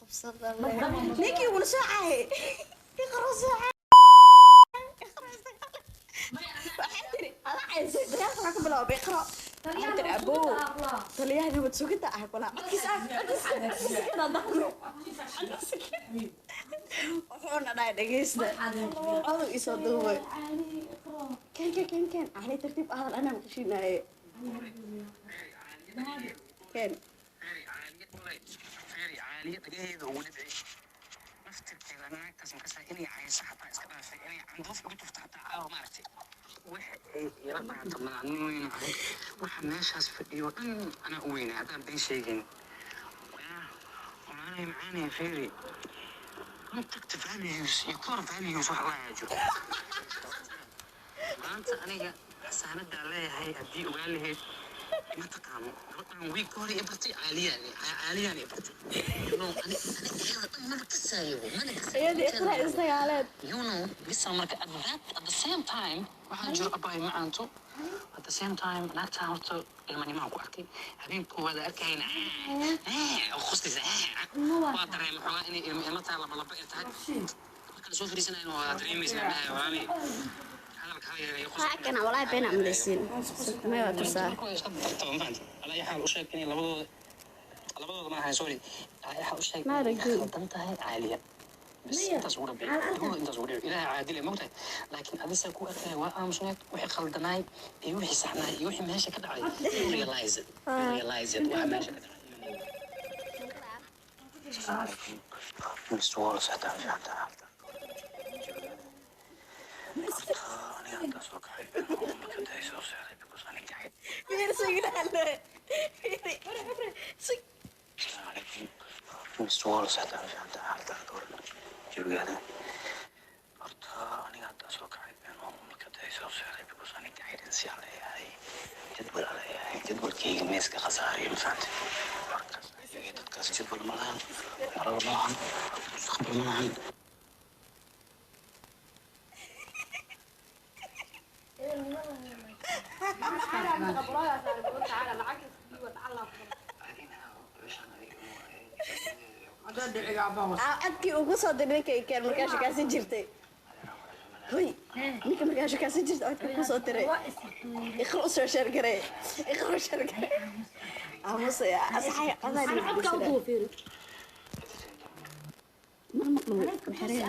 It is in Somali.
Qabsada ninkii wuna soo caayay, Iqro soo caayay. Waxay tiri ada caysay, dagaalka waxaa ka bilaabay Iqro. Waxay tiri aboo, taliyaha nabad sugidda ah kula codkiisa, codkiisa kana daqno. Wuxuuna dhahay dhegeysta, codug isoo duubay. Ken ken ken ken, cali tartiib ahdan, anaa maqashiinaaye, ken. Caaliya dhagaheeda ugu dhibci naftirkeeda naagtaas markaasa inay cayso xataa iska dhaafay, inay candoof ugu tufto xataa caawa maaragtay waxa ay ila dhacdo madaxnin weyn ahay. Waxa meeshaas fadhiyo dhan anaa u weynay haddaan been sheegin. Walaanay macaanay, fiiri, contact values iyo core values wax la jiro. Maanta aniga xasaanadaa leeyahay haddii ogaan lahayd ma taqaano gabadhan wiig ka hor i bartay, Caaliyaan Caaliyaan i bartay. Ani iyada dhan mana kasaayo, mana kasaayo. Iyadii Iqra isdagaaleed. Bisa marka at the same time waxaa jiro abaay macaanto, at the same time naagtaan horta ilmanimaan ku arkay habeen koowaad arkayna khusaysa, waa dareema xoogaa inay ilmo ilmo tahay, laba laba ay tahay. Markaan soo fariisanayna waa dareemaysaa dhahay walaali hadalka hal yareeyo. Kana walaahi been amleysiin may waa tusaa. Marka way iska dartaba, ma fahamtay? Ala ayi xaal u sheeg inay labadooda, labadooda ma ahayn, sorry, ala ayi xaal u sheeg inay Maaragtay. khaldan tahay Caaliya. Bas intaas ugu dhabeey labadooda, intaas ugu dhabeey. Ilaahay caadil ee mogtahay, laakiin adisa ku arkaya waa aamusneed wixii khaldanaay iyo wixii saxnaay iyo wixii meesha ka dhacay. You realize it, you realize it, waxa meesha ka dhacay. Miss Wallace haddaan fiican tahay. Horta aniga haddaan soo kacay marka day soo seexday because aniga Fiir signaale. Fiiri. Sig. Miss Wallace haddaan fiican tahay xaaladaada hore jawigaada. Horta aniga haddaan soo kacay marka day soo seexday because aniga guidance aan leeyahay, jadwal aan leeyahay, jadwalkayga miiska khasaariyo, ma fahantay? Markaas iyaga dadkaas jadwal ma lahan, nolol ma lahan, mustaqbal ma lahan. Codkii ugu soo diray ninka keen markaa shakaasan jirtay. Hoy, ninka markaa shakaasan jirtay codka ku soo diray. Iqra u soo sheergaray. Iqra u sheergaray. Aamusa ya asxay codaan. Ma maqlo maxareeda.